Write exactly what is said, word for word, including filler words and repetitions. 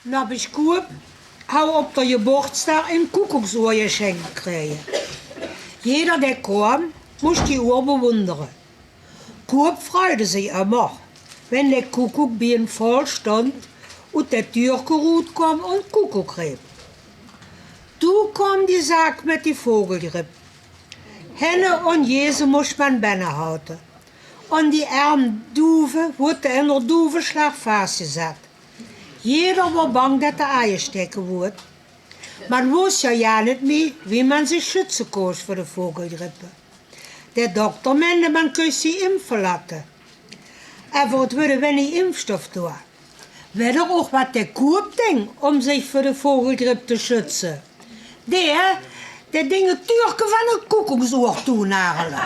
Nabbisch Kuup haw op d'r Jebortsdaag ein Koekoeksoer jeschenk jekrege. Jeder, dae koam, mós die oer bewundere. Kuup freide sich ummer, wenn de Koekoek bie 'm vol stóng, oet de Türke roetkoam un Koekoek reep. Doe koam die Zaak mit die Vogelgripp. Henne un Jese mós man benne haute. Un die erm Duve woorte in d'r Duveslag fasjezat. Jeder woor bang, dat 'r aajesteke woort. Man wós ja, ja nit mie, wie man sich schütze kós veur de Vogelgrippe. De Dokter mende, man kós sich impfe laote. Ävver 't woor wennig Impfstoff doa. Wet d'r ouch, wat de Kuup ding, um sich veur de Vogelgripp te schütze? Dae, dae ding 't Türke van e Koekoeksoer toenagele.